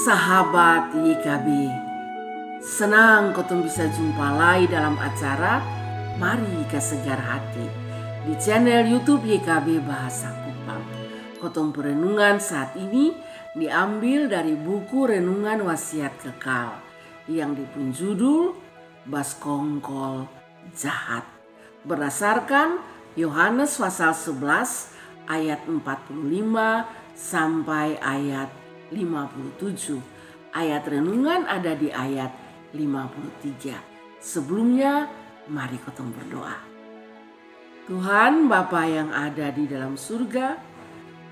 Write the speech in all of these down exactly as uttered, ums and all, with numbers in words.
Sahabat Y K B, senang kotong bisa jumpa lai dalam acara Mari Kasegar Hati di channel YouTube Y K B Bahasa Kupang. Kotong perenungan saat ini diambil dari buku Renungan Wasiat Kekal yang dipung judul Baskongkol Jahat. Berdasarkan Yohanes pasal sebelas ayat empat puluh lima sampai ayat lima puluh tujuh. Ayat renungan ada di ayat lima puluh tiga. Sebelumnya, mari kotong berdoa. Tuhan, Bapa yang ada di dalam surga,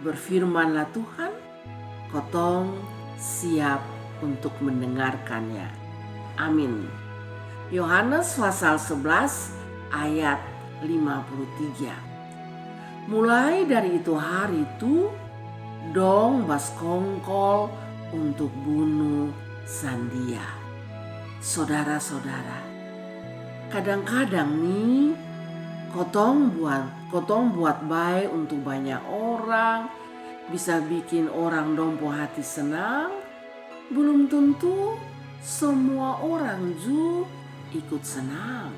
berfirmanlah Tuhan, kotong siap untuk mendengarkannya. Amin. Yohanes pasal sebelas ayat lima puluh tiga. Mulai dari itu hari tu, dong baskongkol untuk bunu sang dia. Sodara-sodara, kadang-kadang ni kotong buat, kotong buat bae untuk banyak orang, bisa bikin orang dong pung hati senang, belum tentu semua orang ju ikut senang.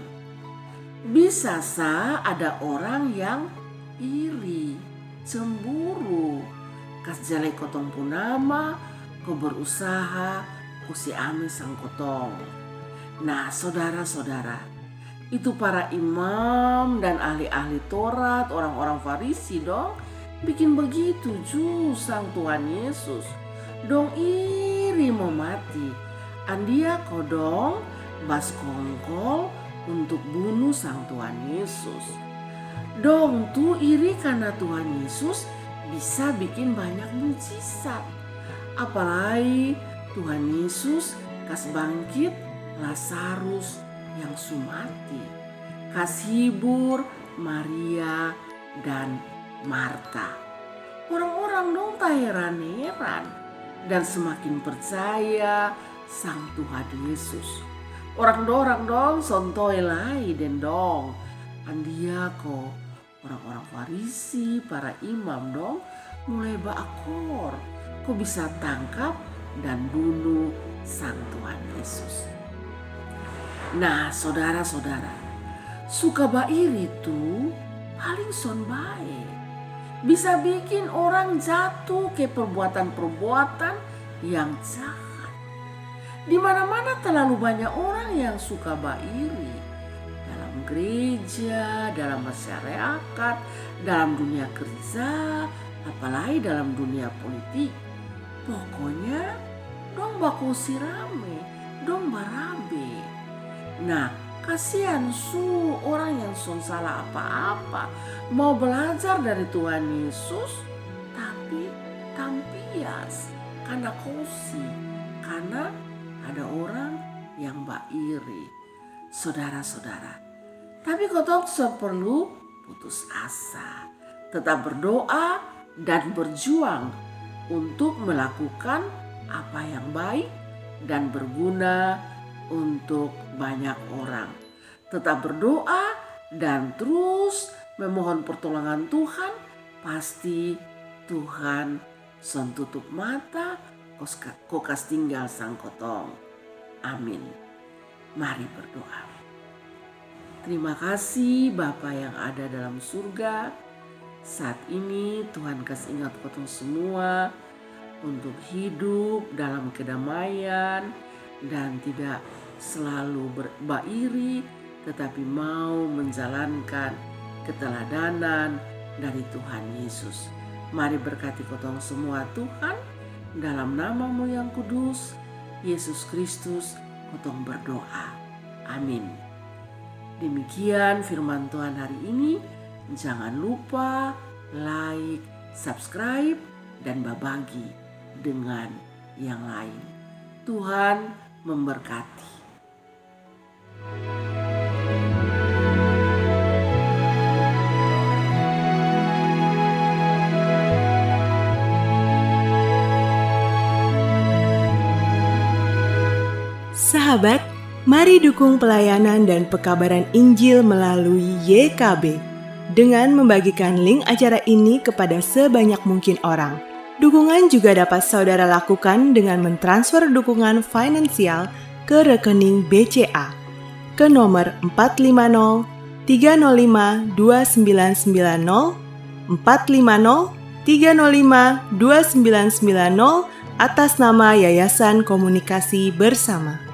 Bisa sa ada orang yang iri, cemburu, kas jelek kotong pung nama, ko berusaha ko si ame sang kotong. Nah, sodara-sodara, itu para imam dan ahli-ahli Torat, orang-orang Farisi dong bikin begitu ju sang Tuhan Yesus. Dong iri mo mati. Andia ko dong baskongkol untuk bunu sang Tuhan Yesus. Dong tu iri karna Tuhan Yesus bisa bikin banyak mujizat. Apalai Tuhan Yesus kas bangkit Lazarus yang su mati, kas hibur Maria dan Marta. Orang-orang dong taheran-heran dan semakin percaya sang Tuhan Yesus. Orang-orang dong sontoe lai deng dong. Andia ko orang-orang Farisi, para imam dong mulai baakor ko bisa tangkap dan bunu sang Tuhan Yesus. Nah, sodara-sodara, suka bairi tu paling son bae. Bisa bikin orang jatu ke perbuatan-perbuatan yang jahat. Di mana-mana terlalu banyak orang yang suka bairi. Dalam gereja, dalam masyarakat, dalam dunia kerja, apalai dalam dunia politik. Pokonya dong baku sirame, dong barabe. Nah, kasian su orang yang son salah apa-apa, mau belajar dari Tuhan Yesus, tapi tampias, karna kosi, karna ada orang yang bairi. Sodara-sodara, tapi kotong son perlu putus asa. Tetap berdoa dan berjuang untuk melakukan apa yang baik dan berguna untuk banyak orang. Tetap berdoa dan terus memohon pertolongan Tuhan, pasti Tuhan son tutup mata ko kas tinggal sang kotong. Amin. Mari berdoa. Terima kasih Bapa yang ada dalam surga. Saat ini Tuhan kas ingat kotong semua untuk hidup dalam kedamaian dan tidak selalu ber- bairi, tetapi mau menjalankan keteladanan dari Tuhan Yesus. Mari berkati kotong semua Tuhan, dalam nama-Mu yang kudus, Yesus Kristus, kotong berdoa. Amin. Demikian firman Tuhan hari ini. Jangan lupa like, subscribe, dan babagi dengan yang lain. Tuhan memberkati. Sahabat, mari dukung pelayanan dan pekabaran Injil melalui Y K B dengan membagikan link acara ini kepada sebanyak mungkin orang. Dukungan juga dapat saudara lakukan dengan mentransfer dukungan finansial ke rekening B C A ke nomor empat lima nol tiga nol lima dua sembilan sembilan nol, empat lima nol tiga nol lima dua sembilan sembilan nol, atas nama Yayasan Komunikasi Bersama.